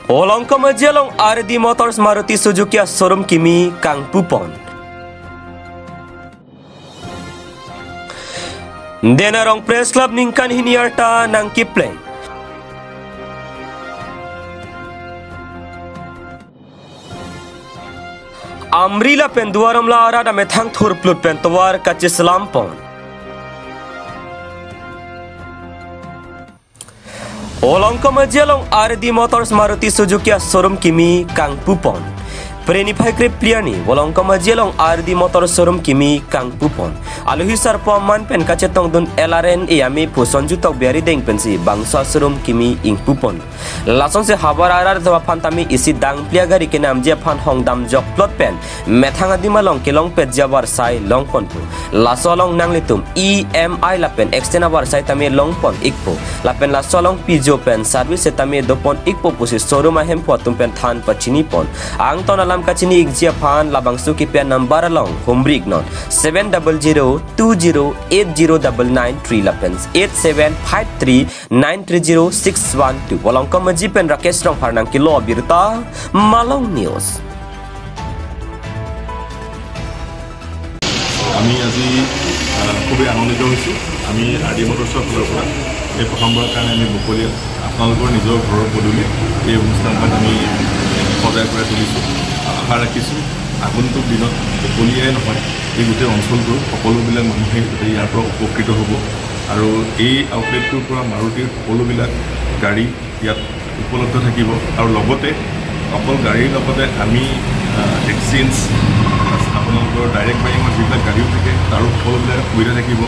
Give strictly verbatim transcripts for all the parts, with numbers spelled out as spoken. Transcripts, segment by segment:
Volongkom Aji along R D Motors Maruti Suzuki a-showroom kimi kangpupon. Den Arong Press Club ningkan hini arta nangkepleng. Amri lapen Duar Amla arat amethang thurplut pen tovar kacheselampon. Volongkom Aji along R D Motors Maruti Suzuki a-showroom kimi kangpupon. Phre niphai krephli arni Volongkom Aji along R D Motors showroom kimi kangpupon. Alohi sarpo aman pen kachetongdun L R N A amephu Sonju Tokbi arideng pensi bangso a-showroom kimi ingpupon. Lasonsi havar arat aphan tame isi dangpli agari kenamji aphan hongdam jokplot pen methang adim along kelongpetji avarsai longponpo. Laso along nanglitum E M I lapen extend avarsai tame longpon ikpo. Lapen laso along pijo pen service setame dopon ikpo pusi showroom ahemphu atum pen than pachinipon. Angton alam kachini ikji aphan labangso kipi a-number along humri iknon, seven double zero two zero eight zero double nine three lapen eight seven five three nine three zero six one two. Volongkom Aji pen Rakesh Rongphar nangkelo abirta, Malong News. আমি আজি, আহ, খুবেই আনন্দিত হৈছোঁ। আমি R D মটৰ্ছৰ ফালৰ পৰা এই প্ৰথমবাৰৰ কাৰণে আমি মুকলি আপোনালোকৰ নিজৰ ঘৰৰ পদূলিত এই অনুষ্ঠানভাগ আমি সজাই পৰাই তুলিছোঁ। আশা ৰাখিছোঁ আগন্তুক দিনত অকলীয়াই নহয়, এই গোটেই অঞ্চলটোৰ সকলোবিলাক মানুহে যাতে ইয়াৰ পৰা উপকৃত হ'ব। আৰু এই আউটলেটটোৰ পৰা মাৰুতিৰ সকলোবিলাক গাড়ী ইয়াত উপলব্ধ থাকিব। আৰু লগতে অকল গাড়ীৰ লগতে আমি, আহ, এক্সচেঞ্জ, আপোনালোকৰ ডাইৰেক্ট বাইঙৰ যিবিলাক গাড়ীও থাকে, তাৰো সকলোবিলাক সুবিধা থাকিব।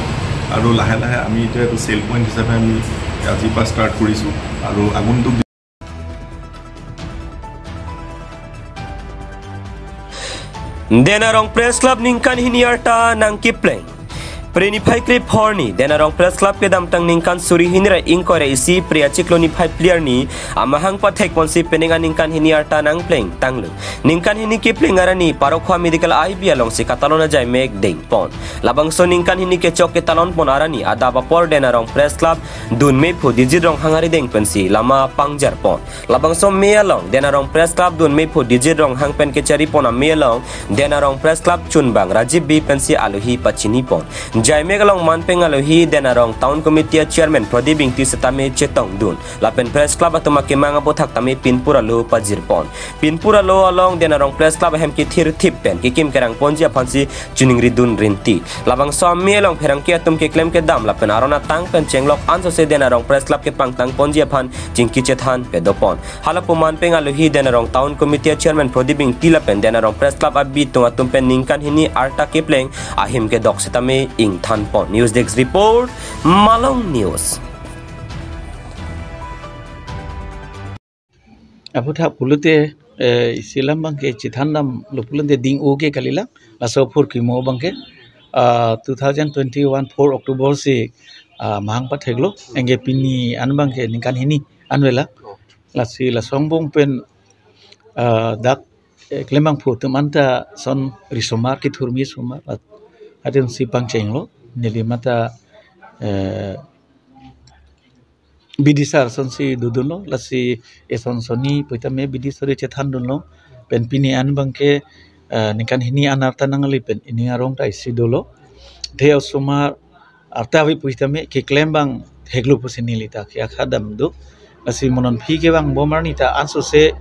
আৰু লাহে লাহে আমি এতিয়া এইটো চেল পইণ্ট হিচাপে আমি আজিৰ পৰা ষ্টাৰ্ট কৰিছোঁ। আৰু আগন্তুক Den Arong Press Club ningkan hini arta nangkepleng. Phre niphai krephli arni Den Arong Press Club kedamtang ningkan suri hini ra ingkoi ra isi Phre achiklo niphai phli arni amahang pathekponsi penang aningkan hini arta nangplengtanglo. Ningkan hini kepleng arni Parokhowa Medical I B alongsi katalon ajaimek dengpon. Labangso ningkan hini kechok ketalonpon arni adap apor Den Arong Press Club dunmephu Dijit Ronghang arideng pensi lama pangjarpon. Labangso me along Den Arong Press Club dunmephu Dijit Ronghang pen kecharipon ame along Den Arong Press Club chunbang Rajiv Bey pensi alohi pachinipon. Jaimek along manpeng alohi Den Arong Town Committee a-chairman Prodip Ingti setame chetongdun. Lapen Press Club atum akemang aputhak tame pinpur alo pajirpon. Pinpur alo along Den Arong Press Club ahem kethirthip pen kekim kerangponji aphansi chiningridun rinti. Labangso ame along pherangke atum keklem kedam lapen aron atang pen chenglok ansose Den Arong Press Club kepangtangponji aphan chingki chethan pedopon. Hala pu manpeng alohi Den Arong Town Committee a-chairman Prodip Ingti lapen Den Arong Press Club abitung atum pen ningkan hini arta kepleng ahim kedok setame ingthanpon. News Desk Report, Malong News. Aputhak pulote, eh, isi alam abangke chethandamlo pulote ding oke kalilang, laso aphurkimo abangke, ah, two thousand twenty-one four October si, ah, mahang patheklo, anke pini an abangke ningkan hini anvela. Lasi laso angbong pen, ah, dak, eh, klembangphu atum anta son risomar kethurmi somar, at-, atum si pangchenglo, neli matha, eh, bidi sar sonsi dodunlo, lasi eson sonni puthot me bidi sar chethandunlo, pen pini an abangke, eh, ningkan hini an arta nangle pen ining arong ta isi dolo. The osomar arta ave puthot me keklem abang theklo pusi neli ta ke akhadam do. Lasi mo non aphi kevang bom arni ta ansose,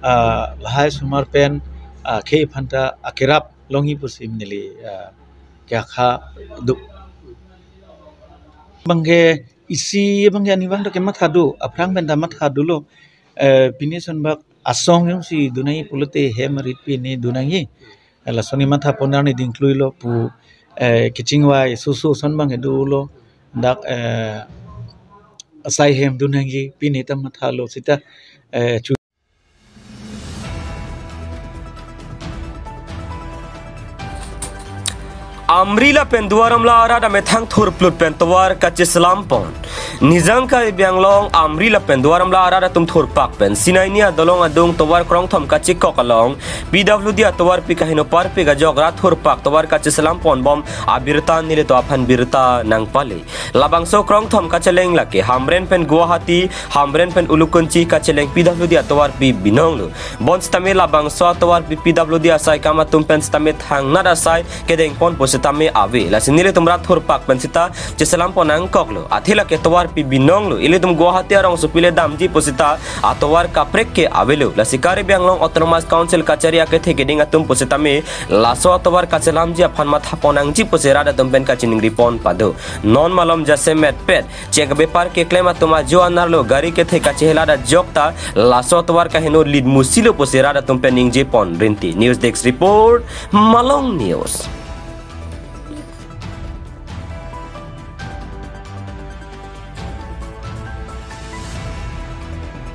ah, lahai osomar pen, ah, khei aphan ta akerap longji pusi neli, ah, ke akha do. Abangke isi abangke arnivang ta kematha do, aphrang pen ta matha dolo. Eh, pini sonbak asong jongsi dun nangji pulote hem rit pini dun nangji. Eh, lason ne mathapon arni dingkluilo pu, eh, kechingvai soso ason abangke dolo. Dak, eh, asai hem dun nangji pini ta mathalo seta, eh, chu- Amri lapen Duar Amla arat amethang thurplut pen tovar kacheselam pon. Nijang Karbi Anglong Amri lapen Duar Amla arat atum thurpak pen Sinai ni adolong adung tovar krongthom kachekok along P W D atovarpi kaheno parpik ajok rat thurpak tovar kacheselam ponbom abirta nelitum aphan birta nangpale. Labangso krongthom kacheleng lake Hamren pen Guwahati, Hamren pen Ulukunchi kacheleng P W D atovarpi binong lo. Bonsitame labangso atovarpi P W D asai kam atum pen sitame thangnat asai kedeng ponpo sitame ave. Lasi nelitum rat thurpak pen sita cheselam pon nangkok lo. Athe lake tovarpi binong lo. Ilitum Guwahati arongsopi le damji pu sita atovar kaprek ke avelo. Lasi Karbi Anglong Autonomous Council kachari akethe keding atum pusitame laso atovar kachelamji aphan matha pon nangji pusi rat atum pen kachiningri pon pado. Non malom jasemetpet chek bepar keklem atum ajo anerlo gari kethe kachehelat ajok ta laso atovar kaheno lit musi lo pusi rat atum pen ningje pon rinti. News Desk Report, Malong News.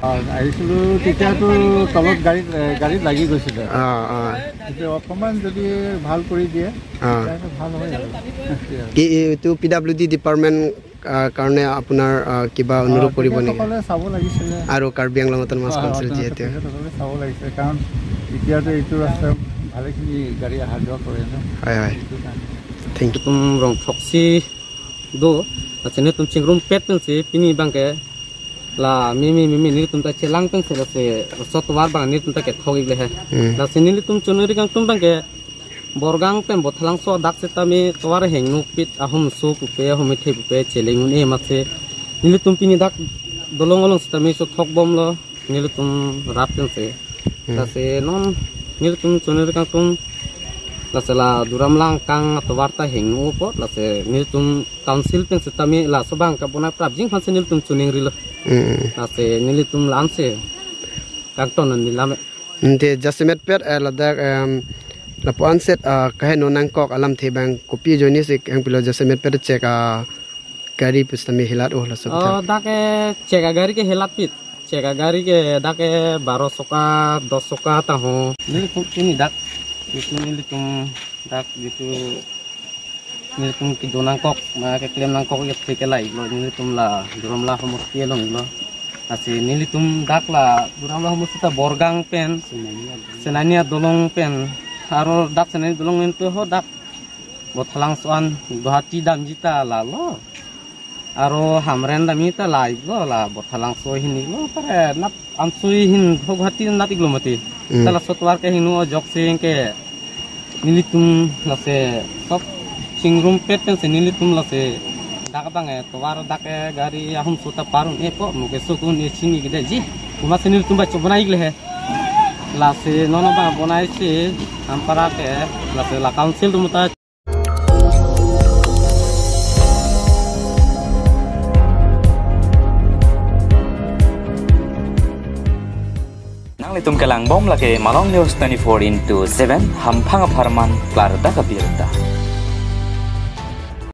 অ, আহিছিলোঁ, তেতিয়াতো তলত গাড়ীত, এ, গাড়ীত লাগি গৈছিলে। অ, অ। এতিয়া অকণমান যদি ভাল কৰি দিয়ে, অ। তেতিয়াহ'লে ভাল হয় আৰু। কি এইটো পি ডাব্লিউ ডি ডিপাৰ্টমেণ্ট, আ, কাৰণে আপোনাৰ, আ, কিবা অনুৰোধ অ, কৰিব নেকি? তেখেতসকলে চাব লাগিছিলে। আৰু কাৰ্বি আংলং অট'নমাছ হয়, হয়, কাউন্সিল যিহেতু। তেখেতসকলে চাব লাগিছিলে, কাৰণ এতিয়াতো এইটো ৰাস্তা ভালেখিনি গাড়ী অহা যোৱা কৰে ন। হয়, হয়। সেইটো কাৰণে। Thank you. Tum rong throksi do, lasi nelitum chingrumpet pensi pini abangke la mimi mimi nelitum ta chelang pensi lasi laso atovar abang nelitum ta kethok-ikle he. Hmm. Lasi nelitum choningri kangtung abangke Borgang pen Bothalangso adak sitame tovar hengnopit ahumso pupe ahumethe pupe cheleng un-e amatsi nelitum pini dak dolong along sitame so thokbomlo nelitum rat pensi. Hmm. Lasi non nelitum choningri kangtung lasi la Duar Amla angkang atovar ta hengno apot lasi nelitum council pen sitame laso abang kabonai prapjin aphansi nelitum choningrilo. Hmm. Lasi nelitum la-ansi kangton neli lam. Ante jasemetpet, eh, ladak, em, lapu-an set, ah, kaheno nangkok alamthe abang kopi ajoinesi kangpilo jasemetpet chek, ah, gari pusitame helat-o laso Oh, aphuthak. Dak ke chek agari ke helatpit. Chek agari ke dak ke baro soka, dos soka ta ho. Nelitum pini dak, itu nelitum dak gitu nelitum kedo nangkok, ma keklem nangkok ya theke la-iklo, nelitum la Duar Amla homosti along-iklo. Lasi nelitum dak la Duar Amla homosti ta Borgang pen, Senania dolong pen, aro dak Senania dolong pen tu ho dak Bothalangso an Guwahati damji ta lalo. Aro Hamren damji ta la-iklo, la Bothalangso ahin-iklo, pare nap amsui ahin ho Guwahati nap-iklo mati. Hmm. Ta laso atovar kehingno ajoksi ke nelitum lasi sok chingrumpet pensi nelitum lasi dak abang e tovar dak e gari ahumso ta par un-epo mo keso un-e chini kedetji. Komatsi nelitum ba chobonai-ikle he. Lasi non abang bonaisi ampara ke lasi la council atum ta Nanglitum kelangbom lake Malong News twenty-four into seven, hamphang apharman klardak abirta.